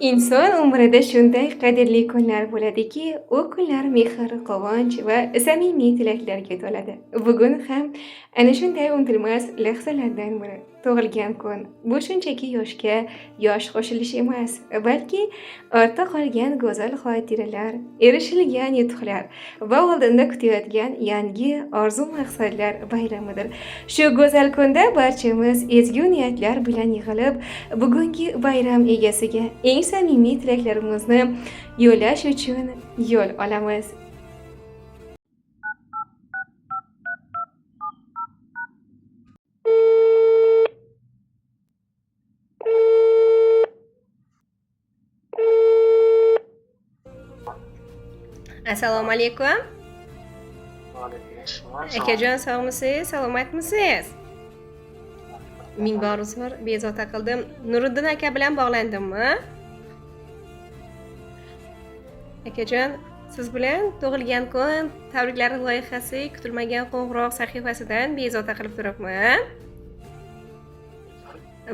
Inson umrida shunday qadrli kunlar bo'ladiki, u kunlar mehr, quvonch va samimiy tilaklarga to'ladi. Bugun ham ana shunday unutilmas lahzalardan biri. Tug'ilgan kun bu shunchaki yoshga yosh qo'shilish emas, balki ortda qolgan go'zal xotiralar, erishilgan yutuqlar va oldinda kutayotgan yangi orzu-maqsadlar bayramidir. Shu go'zal kunda barchamiz ezgu niyatlar bilan yig'ilib, bugungi bayram egasiga eng samimiy tilaklarimizni yo'llash uchun yo'l olamiz. Assalomu alaykum. Alaykum. Akajon, sog'misiz, salomatmisiz? Ming bor uzr, bezovta qildim. Nuriddin aka bilan bog'landimmi? Akajon, siz bilan tug'ilgan kun tabriklari loyihasi kutilmagan qo'ng'iroq sahifasidan bezovta qilib turibman.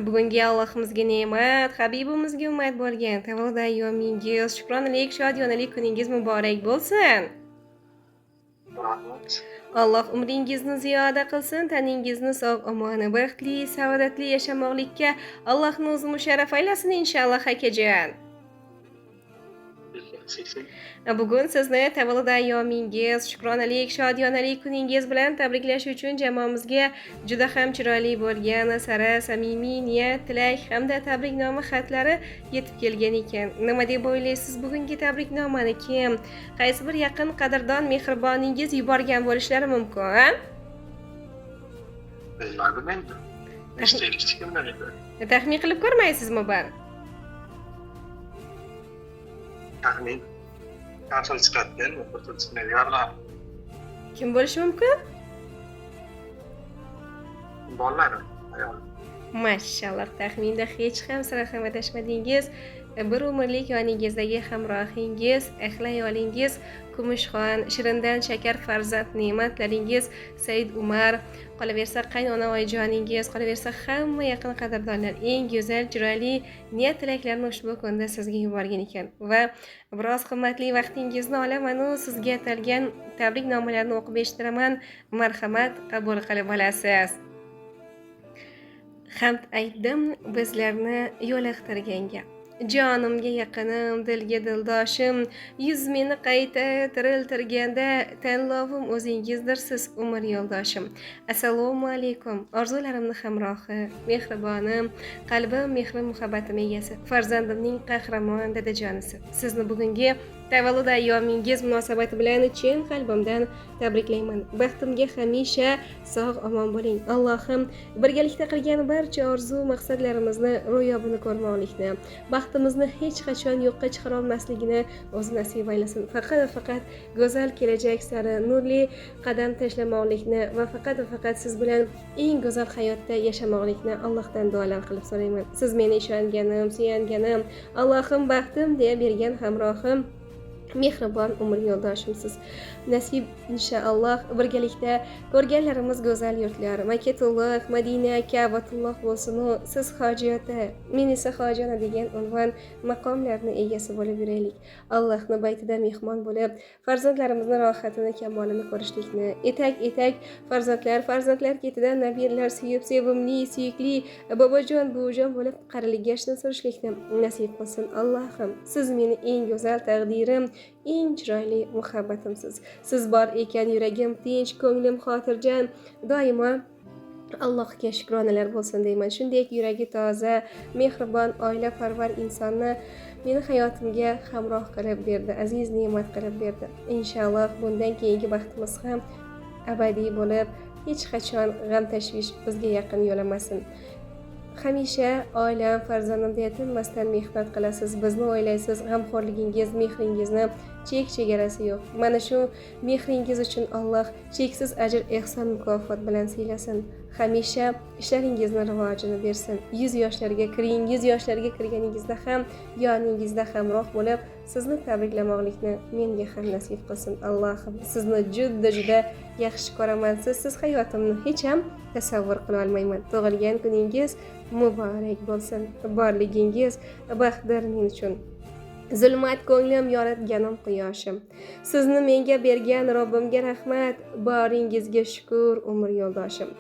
Bugungi Allohimizga ne'mat, habibimizga ummat bo'lgan tavallud ayyomingiz, shukronalik, shodiyonalik kuningiz muborak bo'lsin. Rahmat. Alloh umringizni ziyoda qilsin, taningizni sog' omon, baxtli, saodatli yashamoqlikka Allohning o'zi musharraf aylasin inshaalloh akajon. Bugun sizni tavallud ayyomingiz, shukronalik, shodiyonalik kuningiz bilan tabriklash uchun jamoamizga juda ham chiroyli bo'lgan sara samimiy niyat, tilak hamda tabriknoma xatlari yetib kelgan ekan. Nima deb o'ylaysiz, bugungi tabriknomani kim, qaysi bir yaqin qadrdon mehriboningiz yuborgan bo'lishlari mumkin? Bilmadim endi. Nechta hech kimdan edi? Taxmin qilib ko'rmaysizmi bir? Taxmin. Har xil chiqadi, bir xil chiqmaydiganlar. Kim bo'lishi mumkin? Bolalari, ayol. Mashalloh, taxminda hech ham sira ham adashmadingiz. Bir umrlik yoningizdagi hamrohingiz, ahli ayolingiz Kumushxon, shirindan shakar farzand ne'matlaringiz Said Umar, qolaversa qaynona oyijoningiz, qolaversa hamma yaqin qadrdonlar eng go'zal, chiroyli niyat tilaklarni ushbu kunda sizga yuborgan ekan. Va biroz qimmatli vaqtingizni olaman-u sizga atalgan tabriknomalarni o'qib eshittiraman. Marhamat, qabul qilib olasiz. Hamd aytdim bizlarni yo'liqtirganga. Jonimga yaqinim, dilga dildoshim, yuz meni qayta tiriltirganda tanlovim o'zingizdirsiz umr yo'ldoshim. Assalomu alaykum, orzularimni hamrohi, mehribonim, qalbim mehri muhabbatim egasi, farzandimning qahramon dadajonisi. Sizni bugungi tavallud ayyomingiz munosabati bilan chin qalbimdan tabriklayman. Baxtimga hamisha sog' omon bo'ling. Allohim birgalikda qilgan barcha orzu maqsadlarimizni ro'yobini ko'rmoqlikni, baxtimizni hech qachon yo'qqa chiqara olmasligini o'zi nasib aylasin. Faqat va faqat go'zal kelajak sari nurli qadam tashlamoqlikni va faqat va faqat siz bilan eng go'zal hayotda yashamoqlikni Allohdan duolar qilib so'rayman. Siz meni ishonganim, suyanganim, Allohim baxtim deya bergan hamrohim, mehribon umr yo'ldoshimsiz. Nasib inshaalloh birgalikda ko'rganlarimiz go'zal yurtlar, Makatulloh, Madina, Ka'batulloh bo'lsin-u, siz hoji ota, men esa hoji ona degan unvon maqomlarni egasi bo'lib yuraylik. Allohning baytida mehmon bo'lib, farzandlarimizni rohatini, kamolini ko'rishlikni, etak-etak farzandlar, farzandlar ketidan nabirlar suyib, sevimli, suyukli bobojon, buvijon bo'lib qariligashni surishlikni nasib qilsin Allohim. Siz meni eng go'zal taqdirim, eng chiroyli muhabbatimsiz. Siz bor ekan yuragim tinch, ko'nglim xotirjam, doimo Allohga shukronalar bo'lsin deyman. Shunday yuragi toza, mehribon, oilaparvar insonni meni hayotimga hamroh qilib berdi, aziz ne'mat qilib berdi. Inshaalloh bundan keyingi baxtimiz ham abadiy bo'lib, hech qachon g'am tashvish bizga yaqin yo'lamasin. Hamisha oilam, farzandim deya tinmasdan mehnat qilasiz, bizni o'ylaysiz, g'amxo'rligingiz, mehringizni chek-chegarasi yo'q. Mana shu mehringiz uchun Alloh cheksiz ajr, ehson, mukofot bilan siylasin. Hamisha ishlaringizni rivojini bersin. 100 yoshlarga kiring, 100 yoshlarga kirganingizda ham yoningizda hamroh bo'lib, sizni tabriklamoqlikni menga ham nasib qilsin. Allohim, sizni juda-juda yaxshi ko'raman. Sizsiz hayotimni hech ham tasavvur qila olmayman. Tug'ilgan kuningiz muborak bo'lsin. Borligingiz baxtdir men uchun. Zulmat ko'nglim yoritganim quyoshim. Sizni menga bergan Robbimga rahmat, boringizga shukur umr yo'ldoshim.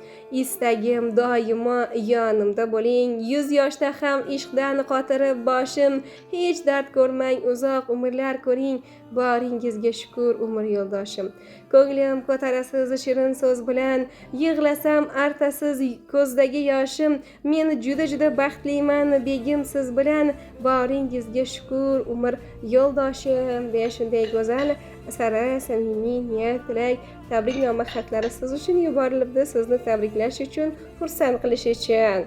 Istagim doimo yonimda bo'ling. 100 yoshda ham ishqdan qotirib boshim, hech dard ko'rmang, uzoq umrlar ko'ring. Boringizga shukur umr yo'ldoshim. Ko'nglim ko'tarasiz shirin so'z bilan, yig'lasam artasiz ko'zdagi yoshim. Men juda-juda baxtliman begim siz bilan, boringizga shukur umr yo'ldoshim deya shunday go'zal sara samimiy niyat, tilak, tabriknoma xatlari siz uchun yuborilibdi, sizni tabriklash uchun, xursand qilish uchun.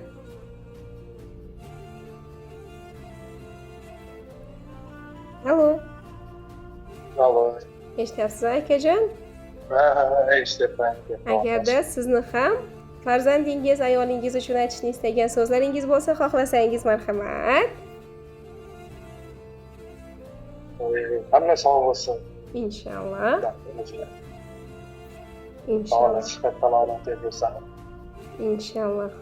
Alo. Alo. Eshityapsiz akajon? Ha, eshityapman. Agarda sizni ham farzandingiz, ayolingiz uchun aytishni istagan so'zlaringiz bo'lsa, xohlasangiz marhamat. Hamma sog' bo'lsin. Inshaalloh. Inshaalloh. Sihat salomat bo'lsin. Inshaalloh.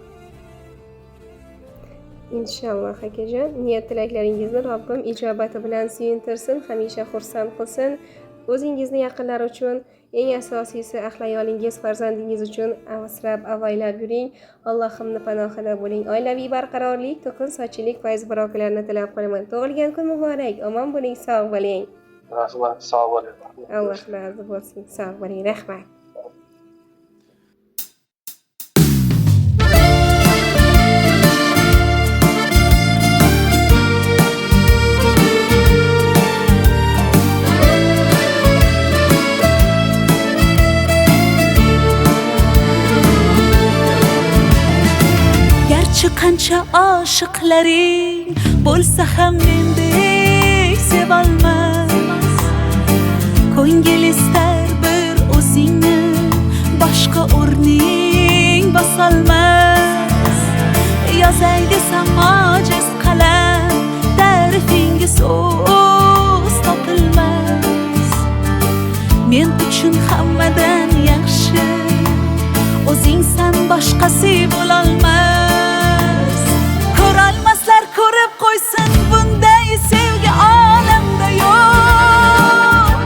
Inshaalloh akajon, niyat tilaklaringizni Robbim ijobati bilan suyuntirsin, hamisha xursand qilsin. O'zingizni yaqinlar uchun, eng asosiysi ahli ayolingiz, farzandingiz uchun asrab avaylab yuring. Allohimning panohida bo'ling. Oilaviy barqarorlik, to'kin sochilik, fayz barokalarni tilab qolaman. Tug'ilgan kun muborak. Omon bo'ling, sog' bo'ling. Rahmat, sog' bo'ling. Alloh rozi bo'lsin. Sog' bo'ling, rahmat. Qancha oshiqlaring bo'lsa ham mendek sevolmas. Ko'ngil istar bir o'zingni, boshqa o'rning bosolmas. Yozay desam ojiz qalam, ta'rifingiz so'z topilmas. Men uchun hammadan yaxshi o'zingsan, boshqasi bo'lolmas. Ko'rolmaslar ko'rib qo'ysin, bunday sevgi olamda yo'q.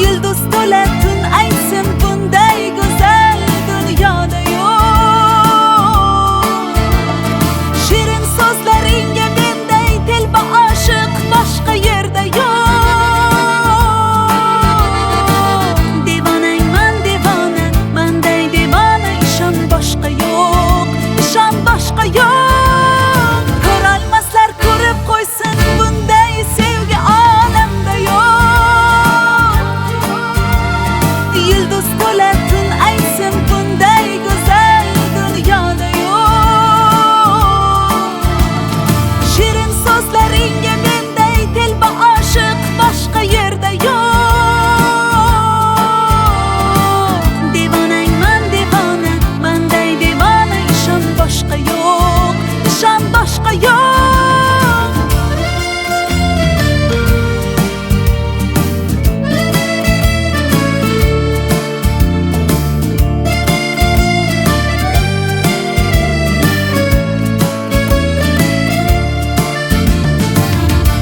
Yulduz to'la tun aytsin, bunday go'zal dunyoda yo'q. Shirin so'zlaringga menday telba oshiq boshqa yerda yo'q. Devonangman devona, manday devona ishon boshqa yo'q, ishon boshqa yo'q.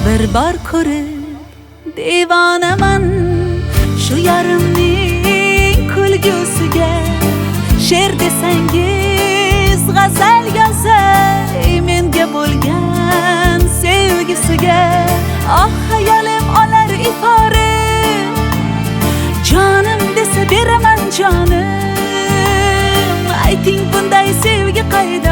Bir bor ko'rib devonaman shu yarimning kulgusiga. She'r desangiz g'azal yozay menga bo'lgan sevgisiga. Ah, hayolim olar ifori, jonim desa beraman jonim. Ayting bunday sevgi qayda?